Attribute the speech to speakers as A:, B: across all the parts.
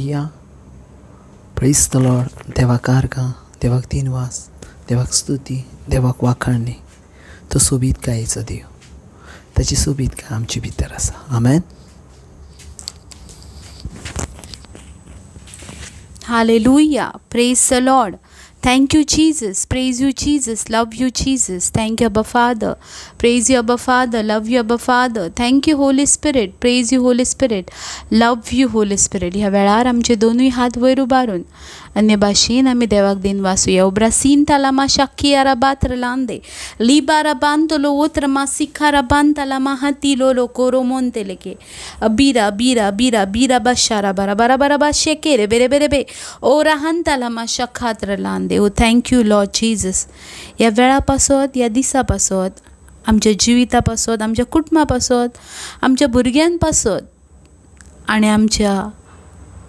A: Hallelujah, प्रेज the Lord. देवाक आर्गां, देवाक दिनवास, देवाक स्तुती, देवाक वाखाणणी. तो सोबीतकायेचो देव, ताची सोबीतकाय आमचे भितर आसा. आमेन.
B: Hallelujah. Praise the Lord. Thank you, Jesus. Praise you, Jesus. Love you, Jesus. Thank you, Abba Father. Praise you, Abba Father. Love you, Abba Father. Thank you, Holy Spirit. Praise you, Holy Spirit. Love you, Holy Spirit. ह्या वेळार आमचे दोनूय हात वयर उबारून अन्य भाशेन आमी देवाक दिनवासुया. उब्रासीन तालामा शाकियारा बात्र लांदे लिबारा बांतलो ओत्रमा सिखारा बांताला माहाती लोलो कोरो मोंतेलेके बीरा बीरा बीरा बीरा बाशारा बारा बारा बारा बा शेकेरे बेरे बेरे बे ओ राहंताला मा शखात्र लांदे. ओ thank you Lord Jesus. ह्या वेळा पासत, ह्या दिसा पासत, आमच्या जिविता पासत, आमच्या कुटुंबा पासत, आमच्या भुरग्यां पासत आनी आमच्या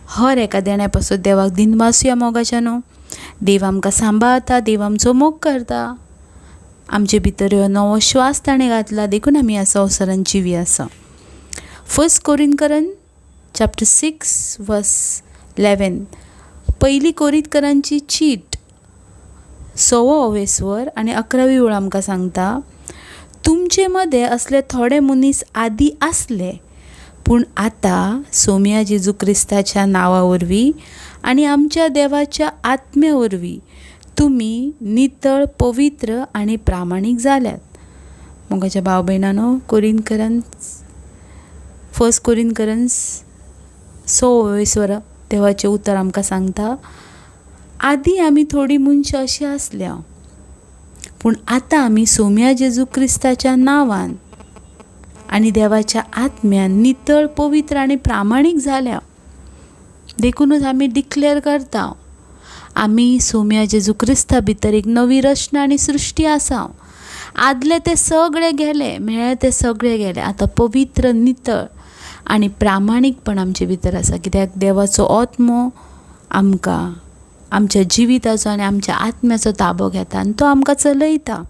B: हर एका देण्या पासत देवाक दिनवासुया. मोगाच्या न्हू, देव आमकां सांबाळता, देव आमचो मोग करता. आमचे भितर ह्यो नवो श्वास ताणें घातला, देखून आमी ह्या संवसारान जिवी आसा. फर्स्ट कोरिंकरन चॅप्टर 6 वर्स 11, पयली कोरिंतकरांची चीट सवो अवेस्वर आनी 11वी ओळ आमकां सांगता, तुमचे मदें असले थोडे मनीस आदी आसले, पूण आतां सोम्या जेजू क्रिस्ताच्या नांवा वरवीं आनी आमच्या देवाच्या आत्म्या वरवीं तुमी नितळ, पवित्र आनी प्रामाणीक जाल्यात. मोगाच्या भाव भयणानो, कोरिंकरन्स फर्स्ट कोरिंकरन्स 6 देवाचें उतर आमकां सांगता, आदीं आमी थोडीं मनशां अशीं आसल्या, पूण आतां आमी सोम्या जेजू क्रिस्ताच्या नांवान आनी देवाच्या आत्म्यान नितळ, पवित्र आनी प्रामाणीक जाल्या. देखुनूच आमी डिक्लेर करता, आमी सोम्या जेजू क्रिस्ता भितर एक नवी रचना आनी सृश्टी आसा. आदले ते सगळे गेले, मेळ्ळे ते सगळे गेले, आतां पवित्र, नितळ आनी प्रामाणीकपण आमचे भितर आसा. कित्याक देवाचो आत्मो आमकां आमच्या जिविताचो आनी आमच्या आत्म्याचो ताबो घेता आनी तो आमकां चलयता.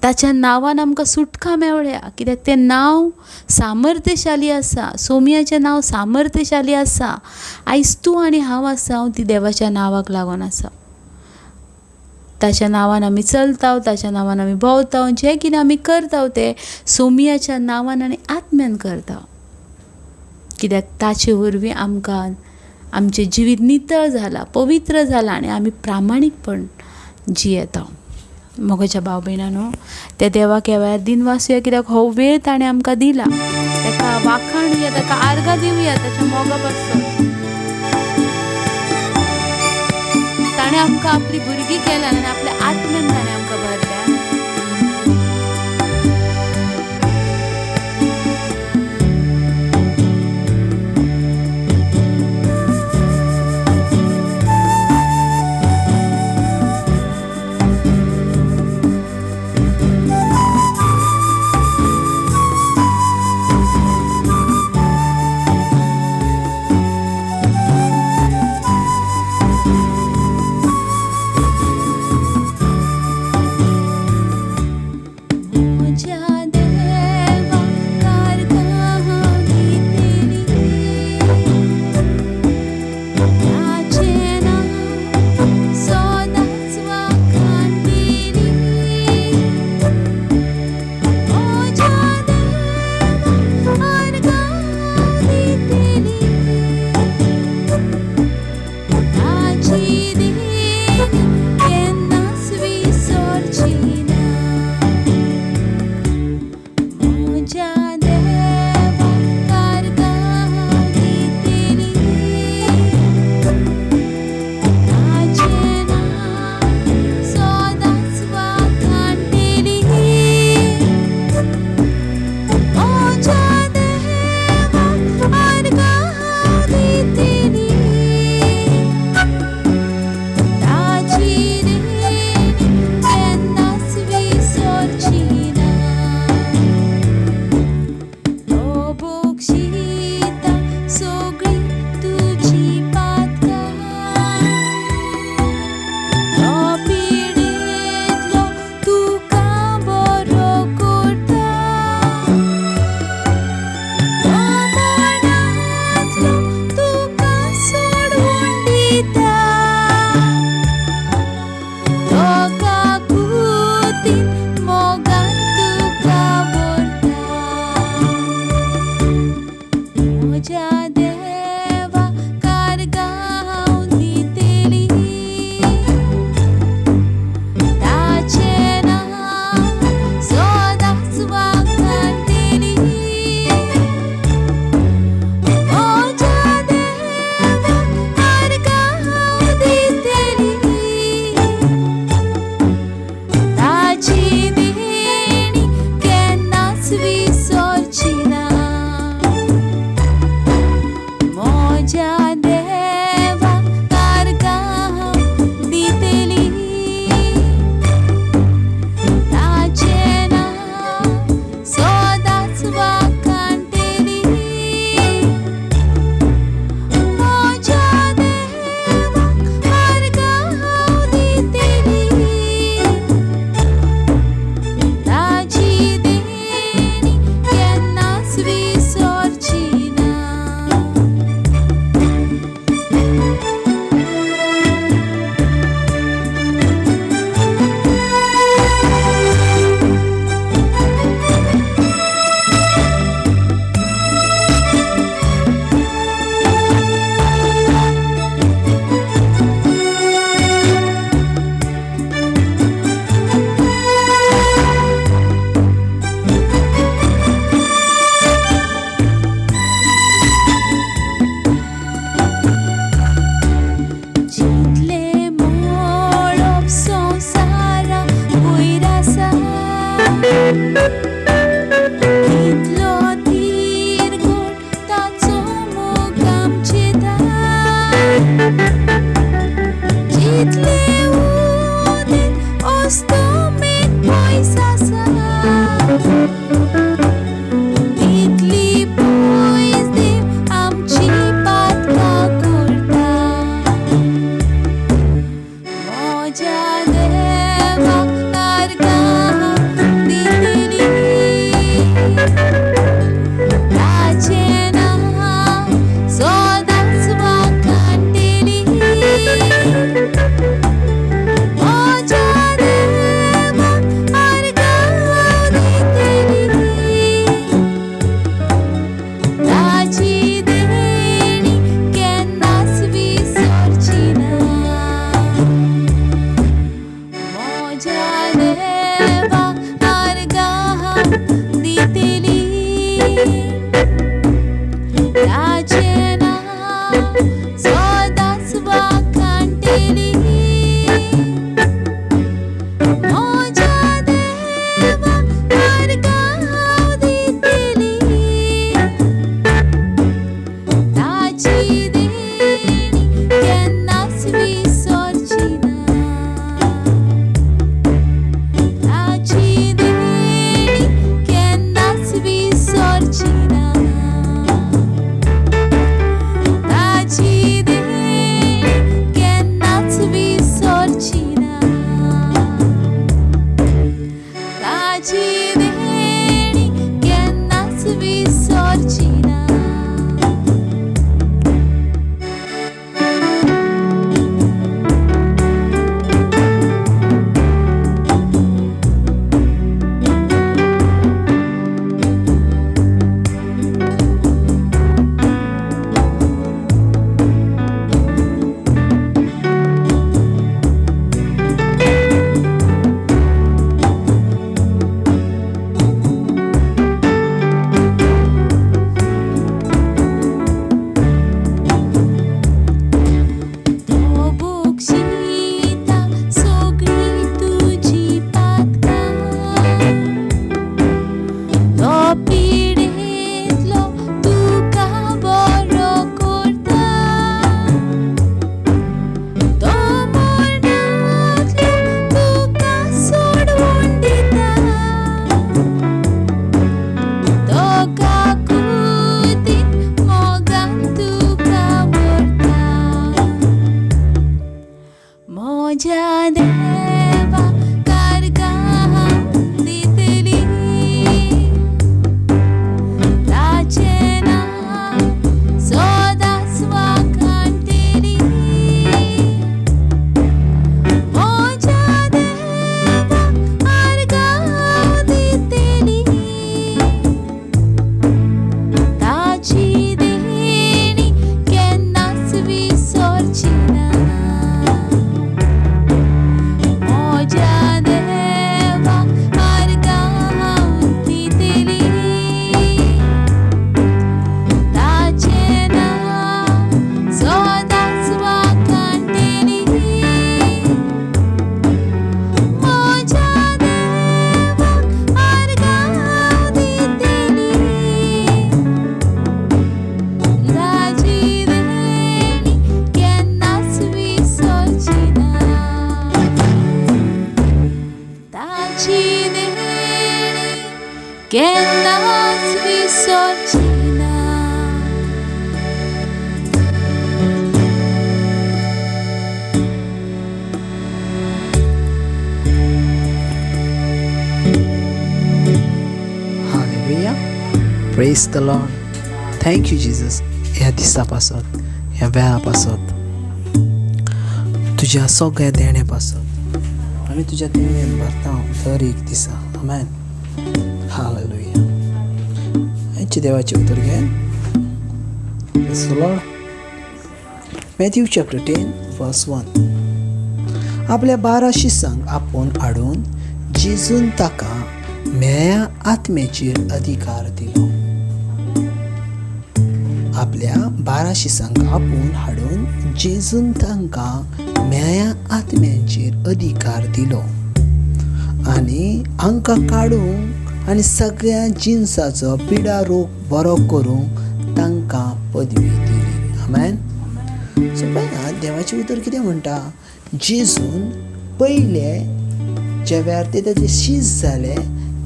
B: ताच्या नांवान आमकां सुटका मेवळ्या, कित्याक तें नांव सामर्थ्यशाली आसा. सोमयाचें नांव सामर्थ्यशाली आसा. आयज तूं आनी हांव आसा ती देवाच्या नांवाक लागून आसा. ताच्या नांवान आमी चलता, ताच्या नांवान आमी भोंवता, जें कितें आमी करता तें सोमयाच्या नांवान आनी आत्म्यान करता. कित्याक ताचे वरवीं आमकां आमचें जिवीत नितळ जालां, पवित्र जालां आनी आमी प्रामाणीकपण जियेता. मोगाच्या भाव भयणानो, त्या देवाक ह्या वेळार दिनवासुया, कित्याक हो वेळ ताणें आमकां दिला. ताका वाखाणुया, ताका आर्गां दिवया ताच्या मोगा पासून. ताणें आमकां आपली भुरगीं केल्या आनी आपल्या आत्म्यान ताणें आमकां भरल्या. जितलें उदेंत अस्तमेक पयस आसा तितली पयस देव आमची पातकां करता. म्हज्या देवाक आर्गां दितली, ताचें नांव सदांच वाखाणटली. म्हज्या देवाक आर्गां दितली, ताची देणी केन्नाच विसरची ना. म्हज्या देवाक आर्गां दितली, ताचें नांव सदांच वाखाणटली. म्हज्या देवाक आर्गां दितली, ताची देणी केन्नाच विसरची ना. ताची देणी केन्नाच विसरची ना. ताची देणी केन्नाच विसरची ना. ताची देणी केन्नाच विसरची ना. तो बक्षिता सगळीं तुजी पातकां, तो पिडेंतलो तुका बरो करता, तो मरणांतलो तुका सोडवून दिता, तो काकुतीन मोगान तुका व्हरता. म्हज्या देवाक आर्गां दितली, ताचें नांव सदांच वाखाणटली. म्हज्या देवाक आर्गां दितली, ताची देणी केन्नाच विसरची ना. म्हज्या देवाक आर्गां दितली, ताचें नांव सदांच वाखाणटली. म्हज्या देवाक आर्गां दितली, ताची देणी केन्नाच विसरची ना. ताची देणी केन्नाच विसरची ना.
A: Hallelujah. Praise the Lord. Thank you Jesus. ह्या दिसा पासत, ह्या वेळा पासत, तुज्या सगळ्या देण्या पासत आमी तुज्या देण्यान भरता दर एक दिसा. आमेन. हालेलुया. आयचें देवाचें उतर घेन. Praise the Lord. Matthew chapter 10 verse 1. आपल्या 12 शिसांक आपोवन हाडून जेजून ताका म्हेळ्या आत्म्याचेर अधिकार दिलो. आपल्या 12 शिसांक आपोवन हाडून जेजून तांकां म्हेळ्या आत्म्यांचेर अधिकार दिलो आनी हांकां काडूंक आनी सगळ्या जिनसाचो पिडा रोग बरो करूंक तांकां पदवी दिली. आमेन. सो पळयात देवाचें उतर कितें म्हणटा, जेजून पयले ज्या वेळार ते ताचे शीस जाले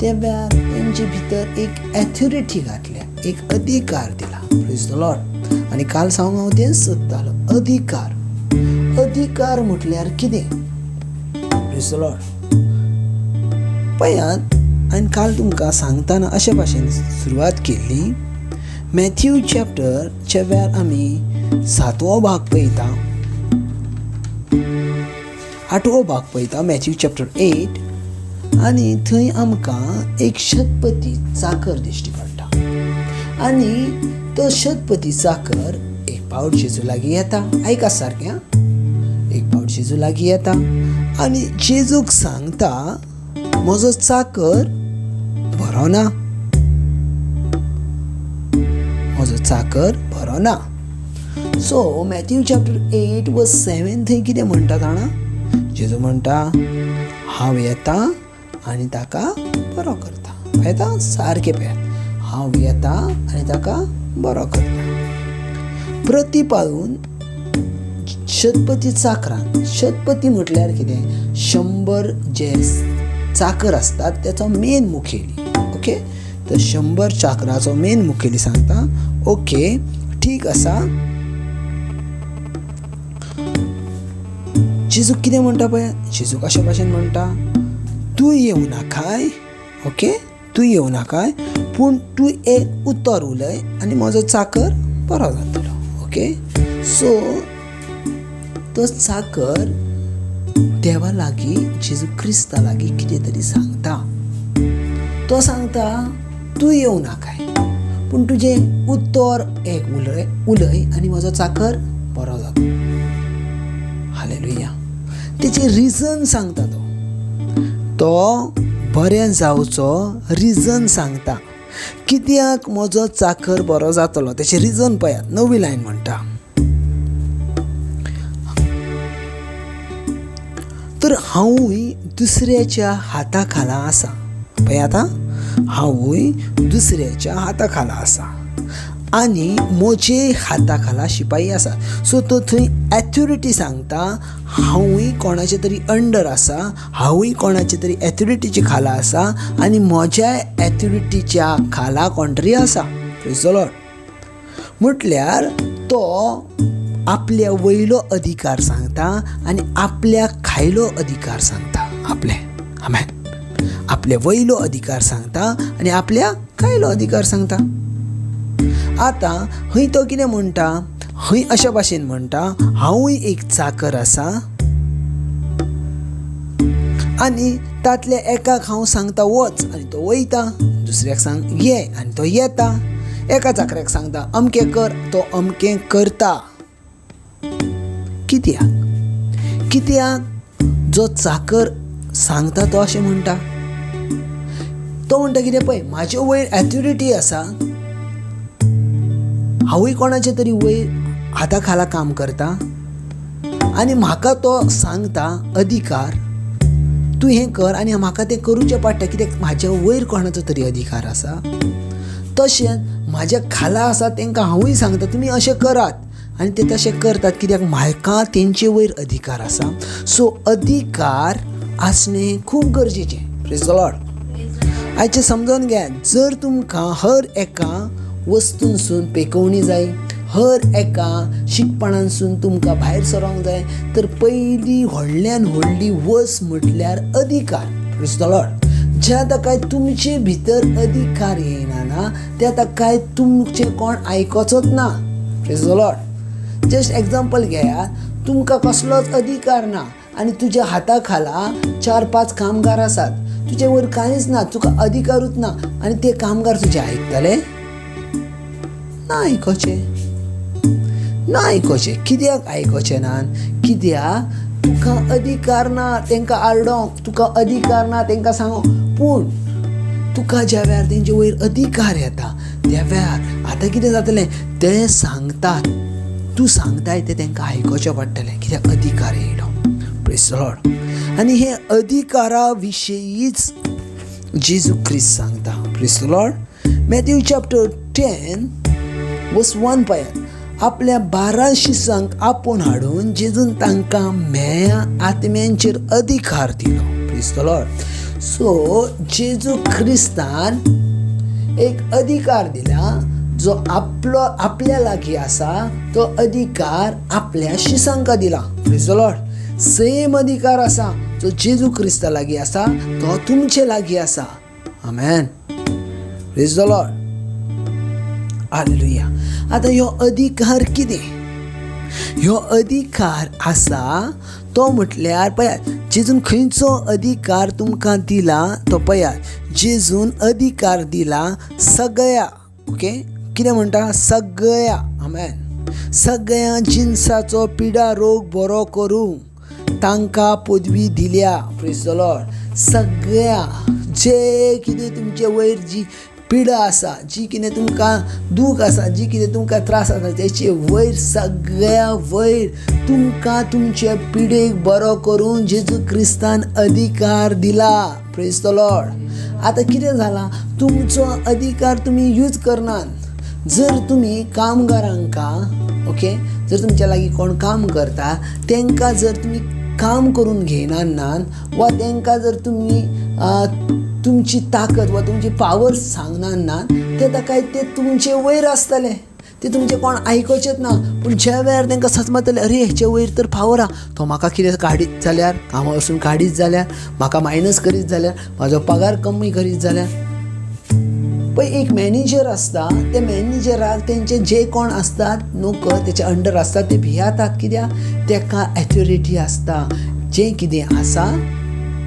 A: त्या वेळार तेंचे भितर एक एथोरिटी घातल्या, एक अधिकार दिला. Praise the Lord. आनी काल सांगूंक हांव तेंच सोदतालो, अधिकार. अधिकार म्हटल्यार कितें? Praise the Lord. पळयात, आनी काल तुमकां सांगतना अशे भाशेन सुरवात केल्ली, मॅथ्यू चॅप्टर च्या वेळार आमी 7वो भाग पळयता, 8वो भाग पळयता, मॅथ्यू चॅप्टर 8, आनी थंय आमकां एक शतपती चाकर दिश्टी पडटा. आनी तो शतपती चाकर एक पावट जेजू लागीं येता. आयका सारकें, एक पावट जेजू लागीं येता आनी जेजूक सांगता, म्हजो चाकर बरो ना, म्हजो चाकर बरो ना. सो मॅथ्यू चॅप्टर 8 वर्स 7 थंय कितें म्हणटा जाणा, जेजू म्हणटा, हांव येता आनी ताका बरो करता. पळयता सारकें पळयात, हांव येता आनी ताका बरो करता. प्रतिपाळून शतपती चाकरान, शतपती म्हटल्यार कितें, 100 जे चाकर आसतात त्याचो मेन मुखेली. ओके, तर 100 चाकराचो मेन मुखेली सांगता, ओके ठीक आसा. जेजूक कितें म्हणटा पळय, जेजूक अशे भाशेन म्हणटा, तूं येवं नाकाय, ओके, तूं येवं नाकाय, पूण तूं एक उतर उलय आनी म्हजो चाकर बरो जातलो. ओके, सो तो चाकर देवा लागीं, जेजू क्रिस्ता लागीं कितें तरी सांगता. तो सांगता, तूं येवं नाकाय, पूण तुजें उतर एक उलय उलय आनी म्हजो चाकर बरो जातलो. हालेलुया. तेचें रिजन सांगता तो, तो बरें जावचो रिजन सांगता, कित्याक म्हजो चाकर बरो जातलो तेचें रिजन पळयात. 9वी लायन म्हणटा, तर हांवूय दुसऱ्याच्या हाता खाला आसा. पळयात, हांवूय दुसऱ्याच्या हाता खाला आसा आनी म्हजे हाता खाला शिपाई आसा. सो तो थंय एथोरिटी सांगता, हांवूय कोणाचे तरी अंडर आसा, हांवूय कोणाचे तरी एथोरिटीच्या खाला आसा आनी म्हज्या एथोरिटीच्या खाला कोण तरी आसा. Praise the Lord. म्हटल्यार तो आपल्या वयलो अधिकार सांगता आनी आपल्या खायलो अधिकार सांगता. आपले आमेन, आपल्या वयलो अधिकार सांगता आनी आपल्या खायलो अधिकार सांगता. आतां हय तो कितें म्हणटा, हय अशा भाशेन म्हणटा, हांवूय एक चाकर आसा आनी तांतल्या एकाक हांव सांगता वच आनी तो वयता, दुसऱ्याक सांग ये आनी तो येता, एका चाकऱ्याक सांगता अमकें कर, तो अमकें करता. कित्याक? कित्याक जो चाकर सांगता तो अशें म्हणटा, तो म्हणटा कितें, पळय म्हाजे वयर एथोरिटी आसा, हांवूय कोणाचे तरी वयर हाता खाला काम करता आनी म्हाका तो सांगता अधिकार, तूं हें कर आनी म्हाका तें करूचें पडटा, कित्याक म्हाज्या वयर कोणाचो तरी अधिकार आसा. तशेंच म्हाज्या खाला आसा तांकां हांवूय सांगता तुमी अशें करात आनी ते तशें करतात, कित्याक म्हाका तेंचे वयर अधिकार आसा. सो अधिकार आसणें खूब गरजेचें. Praise the Lord. आयचें समजून घेयात, जर तुमकां हर एका वस्तूंसून पेकोवणी जाय, हर एका शिकपणांसून तुमकां भायर सरोंक जाय, तर पयली व्हडल्यान व्हडली वस म्हटल्यार अधिकार. Praise the Lord. ज्या ताका तुमचे भितर अधिकार येयना ना, त्या ताका तुमचें कोण आयकोचोच ना. Praise the Lord. Just example घेयात, तुमकां कसलोच अधिकार ना आनी तुज्या हाता खाला 4-5 कामगार आसात, तुजे वयर कांयच ना, तुका अधिकारूच ना आनी ते कामगार तुजे आयकतले ना? आयकोचे ना, आयकोचे. कित्याक आयकोचे ना? कित्याक तुका अधिकार ना तांकां आरडोंक, तुका अधिकार ना तांकां सांगोंक. पूण तुका ज्या वेळार तेंचे वयर अधिकार येता त्या वेळार आतां कितें जातलें, ते सांगतात, तूं सांगताय तें तांकां आयकोचें पडटलें, कित्याक अधिकार येयलो. Praise the Lord. आनी हे अधिकारा विशयीच जेजू क्रिस्त सांगता. Praise the Lord. Matthew chapter 10 verse 1 पळयात. आपल्या 12 शिसांक आपोवन हाडून जेजून तांकां म्हेळ्या आत्म्यांचेर अधिकार दिलो. Praise the Lord. सो जेजू क्रिस्तान एक अधिकार दिला जो आपलो आपल्या लागीं आसा, तो अधिकार आपल्या शिसांकां दिला. Praise the Lord. Same अधिकार आसा जो जेजू क्रिस्ता लागीं आसा तो तुमचे लागीं आसा. आमेन. Praise the Lord. हालेलुया. आतां ह्यो अधिकार कितें? ह्यो अधिकार आसा तो म्हटल्यार पळयात, जेजून खंयचो अधिकार तुमकां दिला तो पळयात. जेजून अधिकार दिला सगळ्या, ओके, कितें म्हणटा? सगळ्या. आमेन. सगळ्या जिनसाचो पिडा रोग बरो करूंक तांकां पदवी दिल्या. Praise the Lord. सगळ्या जे कितें तुमचे वयर जी पिडा आसा, जी कितें तुमकां दूख आसा, जी कितें तुमकां त्रास आसा, तेचे वयर सगळ्या वयर तुमकां तुमचे पिडेक बरो करून जेजू क्रिस्तान अधिकार दिला. Praise the Lord. आतां कितें जालां, तुमचो अधिकार तुमी यूज करनात. जर तुमी कामगारांकां, ओके, जर तुमच्या लागीं कोण काम करता तांकां जर तुमी काम करून घेयना नात वा तांकां जर तुमी तुमची ताकद वा तुमची पावर सांगना ना, ते ताका ते तुमचे वयर आसतले, ते तुमचे कोण आयकोचेच ना. पूण ज्या वेळार तांकां सजमतले, अरे हेचे वयर तर पावर आहा, तो म्हाका कितें काडीत जाल्यार, कामा वचून काडीत जाल्यार, म्हाका मायनस करीत जाल्यार, म्हाजो पगार कमी करीत जाल्यार. पळय एक मॅनेजर आसता, त्या मॅनेजराक तेंचे जे कोण आसतात नोकर तेचे अंडर आसतात ते भियातात. कित्याक? तेका एथोरिटी आसता जें कितें आसा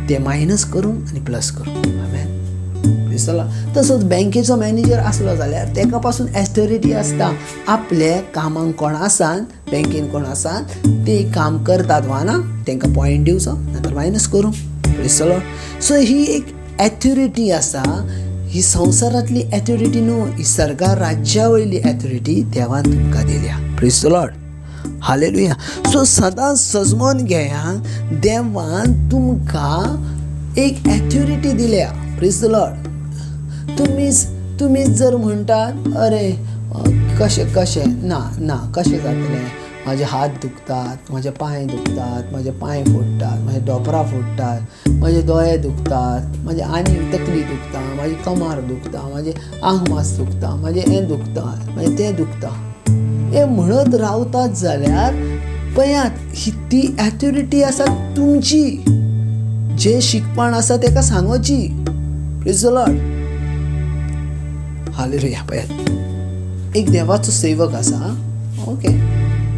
A: तें मायनस करूंक आनी प्लस करूंक. आमेन. दिसतलो. तसोच बँकेचो मॅनेजर आसलो जाल्यार तेका पासून एथोरिटी आसता आपले कामांक कोण आसात, बँकेन कोण आसात ते काम करतात वा ना, तांकां पॉयंट दिवचो नातर मायनस करूंक. दिसतलो. सो ही एक एथोरिटी आसा. ही संवसारांतली एथोरिटी न्हू, ही सर्गा राज्या वयली एथोरिटी देवान तुमकां दिल्या. Praise the Lord. Hallelujah. So सदांच सजमोन घेया, देवान तुमकां एक एथोरिटी दिल्या. Praise the Lord. तुमी जर म्हणटात अरे कशें कशें ना ना कशें जातलें, म्हाजे हात दुखतात, म्हाजे पांय दुखतात, म्हाजे पांय फोडटात, म्हाजे दोपरां फोडटात, म्हाजे दोळे दुखतात, म्हाजे आनी तकली दुखता, म्हाजी कमर दुखता, म्हाजें आंग मास दुखता, म्हाजें हें दुखता, म्हाजें तें दुखता, हें म्हणत रावतात जाल्यार पळयात ही ती एथोरिटी आसा तुमची. जें शिकपण आसा तेका सांगोची. Praise the Lord. Hallelujah. पळयात एक देवाचो सेवक आसा, ओके,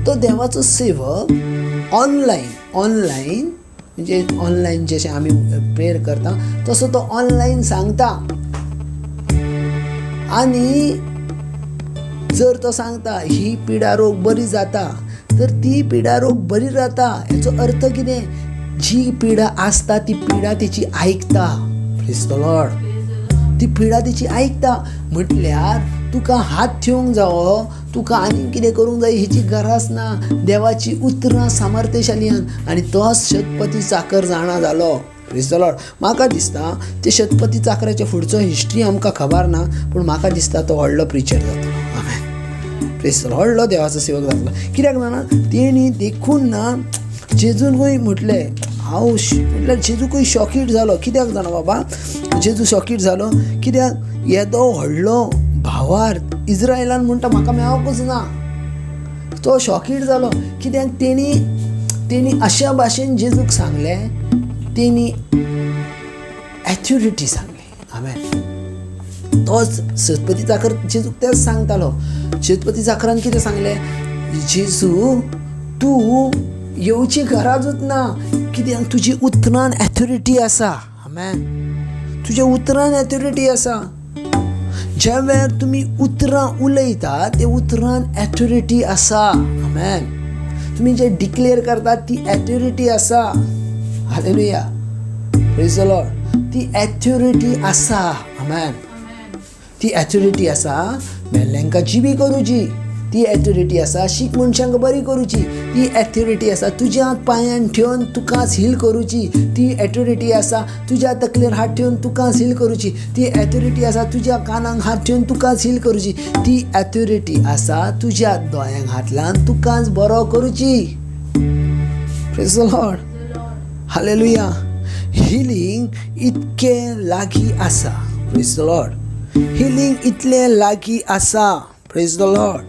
A: तो देवाचो सेवक ऑनलायन ऑनलायन म्हणजे ऑनलायन जशें आमी प्रेयर करता तसो तो ऑनलायन सांगता. आनी जर तो सांगता ही पिडा रोग बरी जाता तर ती पिडा रोग बरी जाता. हेचो अर्थ कितें? जी पिडा आसता ती पिडा तेची आयकता. Praise the Lord. ती पिडा तेची आयकता म्हटल्यार तुका हात थेवंक जावो, तुका आनीक कितें करूंक जाय हेची गरज ना. देवाची उतरां सामर्थ्यशाली आनी तो शतपती चाकर जाणा जालो. Praise the Lord. म्हाका दिसता ते शतपती चाकराचे फुडचो हिस्ट्री आमकां खबर ना, पूण म्हाका दिसता तो व्हडलो प्रिचर जातलो. आमेन. Praise the Lord. व्हडलो देवाचो सेवक जातलो. कित्याक जाणा, तेणी देखून ना जेजूनूय म्हटलें हांव म्हटल्यार जेजूकूय शॉकीट जालो. कित्याक जाणा बाबा जेजू शॉकीट जालो? कित्याक येदो व्हडलो भावार्थ इज्रायलान म्हणटा म्हाका मेळोंकूच ना. तो शॉकीट जालो कित्याक तेणी तेणी अशा भाशेन जेजूक सांगलें, तेणी एथोरिटी सांगली. आमेन. तोच शतपती चाकर जेजूक तेच सांगतालो. शतपती चाकरान कितें सांगलें? जेजू तूं येवची गरजूच ना, कित्याक तुजी उतरान एथोरिटी आसा. आमेन. तुज्या उतरान एथोरिटी आसा. ज्या वेळार तुमी उतरां उलयता ते उतरान एथोरिटी आसा. आमेन. तुमी जे डिक्लेअर करतात ती एथोरिटी आसा. हालेलुया. Praise the Lord. ती एथोरिटी आसा. आमेन. ती एथोरिटी आसा मेल्ल्यांकां जिबी करूची. ती एथोरिटी आसा शीक मनशांक बरी करूची, ती एथोरिटी आसा तुज्या पांयान ठेवन तुकाच हील करूची, ती एथोरिटी आसा तुज्या तकलेर हात ठेवन तुकाच हील करूची, ती एथोरिटी आसा तुज्या कानाक हात ठेवन तुकाच हील करूची, ती एथोरिटी आसा तुज्या दोळ्यांक हात लावन तुकाच बरो करूची. Praise the Lord. Hallelujah. Healing इतकें लागीं आसा. Praise the Lord. Healing इतलें लागीं आसा. Praise the Lord.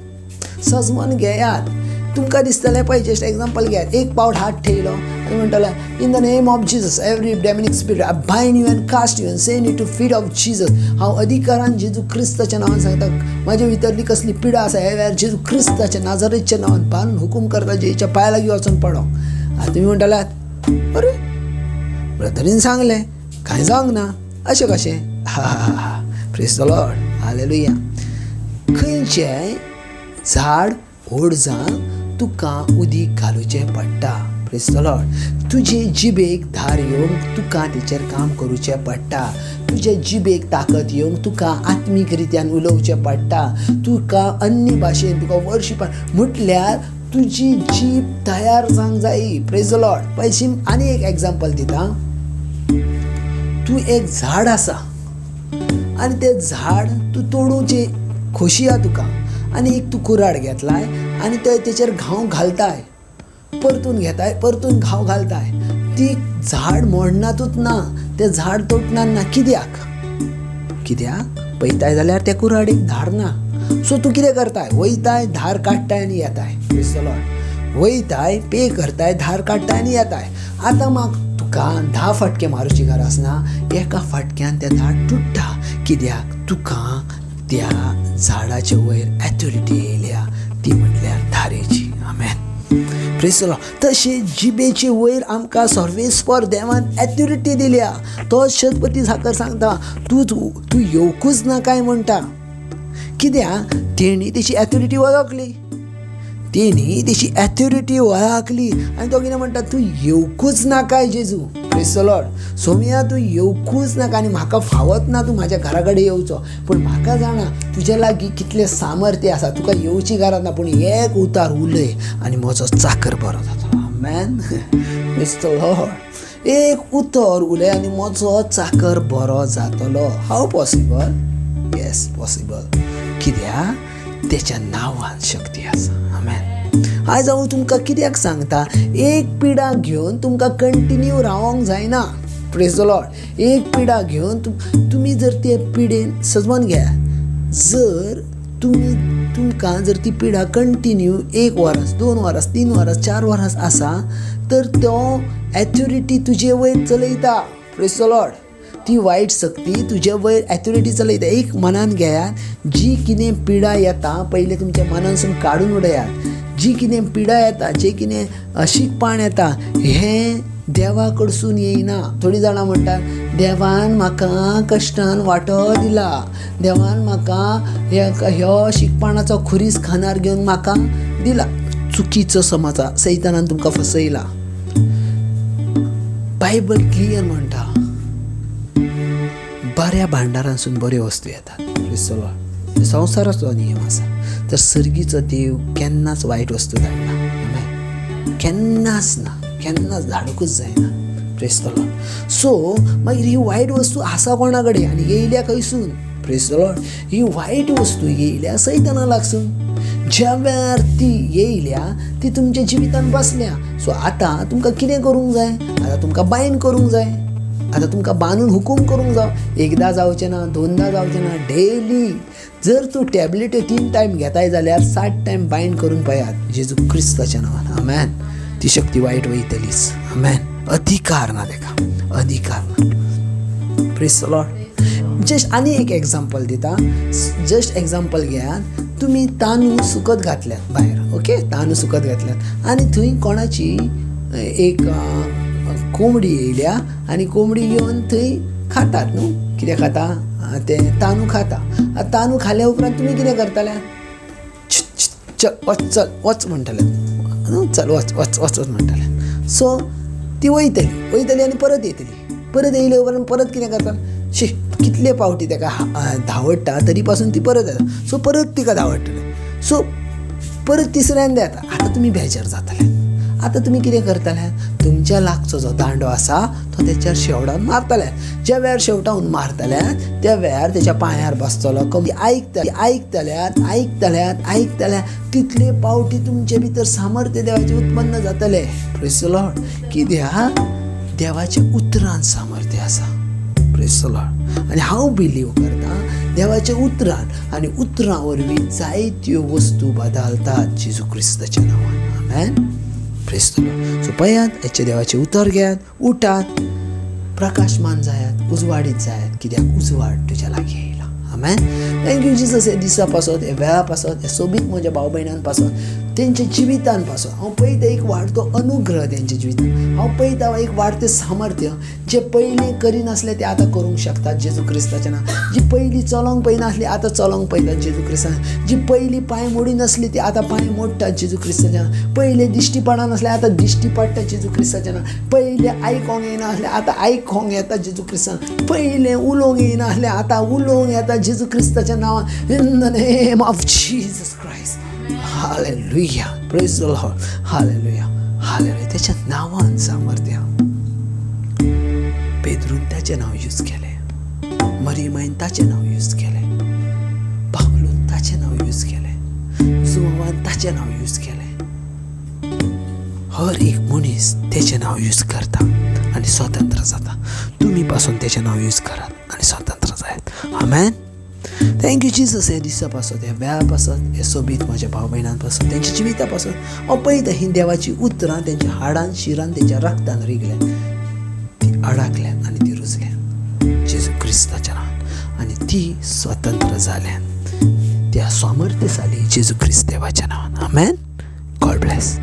A: सजमन घेयात. तुमकां दिसतलें पळय, जस्ट एग्जाम्पल घेयात, एक पावट हात ठेयलो आनी म्हणटलें in the name of Jesus every demonic spirit I bind you and cast you and send you to feet of Jesus. हांव अधिकारान जेजू क्रिस्ताच्या नांवान सांगता, म्हाजे भितरली कसली पिडा आसा ह्या वेळार जेजू क्रिस्ताच्या नाजरेच्या नांवान बांदून हुकूम करता जेच्या पांया लागीं वचून पडो. आतां तुमी म्हणटलात अरे ब्रदरीन सांगलें कांय जावंक ना, अशें कशें? हा हा हा. Praise the Lord. Hallelujah. खंयचेंय झाड व्हड जावंक तुका उदीक घालुचें पडटा. Praise the Lord. तुजे जिबेक धार येवंक तुका तेचेर काम करूचें पडटा. तुजे जिबेक ताकद येवंक तुका आत्मीक रित्यान उलोवचें पडटा. तुका अन्य भाशेन तुका वर्शिपान म्हटल्यार तुजी जीब तयार जावंक जायी. Praise the Lord. पयशी आनी एक एग्जाम्पल दिता. तूं एक झाड आसा आनी तें झाड तूं तोडूचें खोशी आहा तुका आनी एक तूं कुराड घेतलाय आनी ते तेचेर घांव घालताय, परतून घेताय, परतून घांव घालताय, ती झाड मोडनातूच ना, तें झाड तोडनात ना. कित्याक? कित्याक पळयताय जाल्यार त्या कुराडीक धार ना. सो तूं कितें करताय, वयताय धार काडटाय आनी येताय. Praise the Lord. वयताय पे करताय, धार काडटाय आनी येताय. आतां म्हाका तुका 10 फाटके मारूची गरज ना, एका फाटक्यान तें झाड तुट्टा. कित्याक? तुका त्या झाडाचे वयर एथोरिटी येयल्या, ती म्हटल्यार धारेची. आमेन. Praise the Lord. तशें जिबेचे वयर आमकां सर्वेस्पर देवान एथोरिटी दिल्या. तो शतपती साकर सांगता तूं तूं येवकूच ना काय म्हणटा. कित्याक? तेणी तेची एथोरिटी वळखली, तेणी तेची एथोरिटी वळखली आनी तो कितें म्हणटा, तूं येवकूच ना काय जेजू. Praise the Lord. सोम्या तूं येवकूच नाका आनी म्हाका फावत ना तूं म्हाज्या घरा कडेन येवचो, पूण म्हाका जाणा तुज्या लागीं कितलें सामर्थ्य आसा, तुका येवची गरज ना, पूण एक उतार उलय आनी म्हजो चाकर बरो जातलो. आमेन. Praise the Lord. एक उतर उलय आनी म्हजो चाकर बरो जातलो. How possible? Yes possible. कित्याक? तेच्या नांवान शक्ती आसा. आमेन. आयज हांव तुमकां कित्याक सांगता, एक पिडा घेवन तुमकां कंटिन्यू रावोंक जायना. Praise the Lord. एक पिडा घेवन तुमी जर ते पिडेन सजमन घेयात, जर तुमी तुमकां जर ती पिडा कंटिन्यू 1 वरस, 2 वरस, 3 वरस, 4 वरस आसा तर तो एथोरिटी तुजे वयर चलयता. Praise the Lord. ती वायट शक्ती तुजे वयर एथोरिटी चलयता. एक मनान घेयात, जी कितें पिडा येता पयलीं तुमच्या मनानसून काडून उडयात. जी कितें पिडा येता, जे कितें अशीकपण येता, हें देवा कडसून येयना. थोडीं जाणां म्हणटात देवान म्हाका कश्टान वांटो दिला, देवान म्हाका ह्यो शिकपणाचो खुरीस खानार घेवन म्हाका दिला. चुकीचो समज, सैतानान तुमकां फसयला. बायबल क्लियर म्हणटा, बऱ्या भांडारांसून बऱ्यो वस्तू येतात. Praise the Lord. संवसाराचो नियम आसा. तर सर्गीचो देव केन्नाच वायट वस्तू धाडना. आमेन. केन्नाच ना, केन्नाच धाडूंकच जायना. Praise the Lord. सो मागीर ही वायट वस्तू आसा कोणा कडेन आनी येयल्या खंयसून? Praise the Lord. ही वायट वस्तू येयल्या सैताना लागसून. ज्या वेळार ती येयल्या ती तुमच्या जिवितान बसल्या. सो आतां तुमकां कितें करूंक जाय? आतां तुमकां बायंड करूंक जाय. आतां तुमकां बांदून हुकूम करूंक जाव. एकदां जावचें ना, दोनदां जावचें ना, डेली जर तूं टॅबलेट्यो 3 टायम घेताय जाल्यार 7 टायम बायंड करून पळयात जेजू क्रिस्ताच्या नांवान. आमेन. ती शक्ती वायट वयतलीच. आमेन. अधिकार ना तेका, अधिकार ना. Praise the Lord. Just आनी एक एग्जाम्पल दिता. जस्ट एग्जाम्पल घेयात, तुमी तांदूळ सुकत घातल्यात भायर. ओके, तांदूळ सुकत घातल्यात आनी थंय कोणाची एक कोंबडी येयल्या आनी कोंबडी येवन थंय खातात न्हू. कितें खाता? तें तांदूळ खाता. तांदूळ खाल्या उपरांत तुमी कितें करतले? चल वच, चल वच म्हणटले न्हू, चल वच वच वच वच म्हणटले. सो ती वयतली, वयतली आनी परत येतली. परत येयले उपरांत परत कितें करता? शी, कितले पावटी तेका धांवडटा तरी पासून ती परत येता. सो परत तिका धांवडटले. सो परत तिसऱ्यांदा येता. आतां तुमी बेजार जातले. आतां तुमी कितें करतले, तुमच्या लागचो जो दांडो आसा तो तेच्यार शेवटावन मारतले. ज्या वेळार शेवटावन मारतले त्या वेळार तेच्या पांयार बसतलो. कमी आयकतल्यात आयकतल्यात आयकतल्या तितले पावटी तुमचे भितर सामर्थ्य देवाचें उत्पन्न जातलें. Praise the Lord. कित्याक देवाच्या उतरान सामर्थ्य आसा. Praise the Lord. आनी हांव बिलीव करता देवाच्या उतरान आनी उतरां वरवीं जायत्यो वस्तू बदलतात जेजू क्रिस्ताच्या नांवान. आमेन. Praise the Lord. सो पळयात, आयच्या देवाचें उतर घेयात, उठात, प्रकाशमान जायात, उजवाडीत जायात, कित्याक उजवाड तुज्या लागीं येयला. आमेन. Thank you Jesus. हे दिसा पासत, हे वेळा पासत, हे सोबीत म्हज्या भाव भयणां पासत, तेंच्या जिवितान पासत हांव पळयता एक वाडतो अनुग्रह तेंच्या जिवितान. हांव पळयता एक वाडतें सामर्थ्य जे पयलीं करिनासले ते आतां करूंक शकतात जेजू क्रिस्ताच्या नांवान. जी पयलीं चलोंक पळयनासली आतां चलोंक पळयतात जेजू क्रिस्तान. जी पयलीं पांय मोडिनासली ती आतां पांय मोडटात जेजू क्रिस्ताच्या नांवान. पयलीं दिश्टी पडनासले आतां दिश्टी पडटा जेजू क्रिस्ताच्या नांवान. पयलीं आयकोंक येयनासलें आतां आयकोंक येता जेजू क्रिस्तान. पयलें उलोवंक येयनासलें आतां उलोवंक येता जेजू क्रिस्ताच्या नांवान. In the name of Jesus Christ. Hallelujah. Praise the Lord. Hallelujah. Hallelujah. त्याच्या नांवान सामर्थ्य. पेद्रून ताचें नांव यूज केलें, मरियमायन ताचें नांव यूज केलें, पावलून ताचें नांव यूज केलें, जुवान ताचें नांव यूज केलें. हर एक मनीस तेचें नांव यूज करता आनी स्वतंत्र जाता. तुमी पासून तेचें नांव यूज करात आनी स्वतंत्र जायात. आमेन. Thank you Jesus. हे दिसा पासत, ह्या वेळा पासत, हे सोबीत म्हज्या भाव भयणां पासत, तेंच्या जिविता पासत हांव पळयता हीं देवाचीं उतरां तेंच्या हाडान शिरान तेंच्या रक्तान रिगल्यात, ती अडकल्यात आनी ती रुजल्यात जेजू क्रिस्ताच्या नांवान आनी ती स्वतंत्र जाल्यात त्या सामर्थ्यशाली जेजू क्रिस्त देवाच्या नांवान. आमेन. God bless.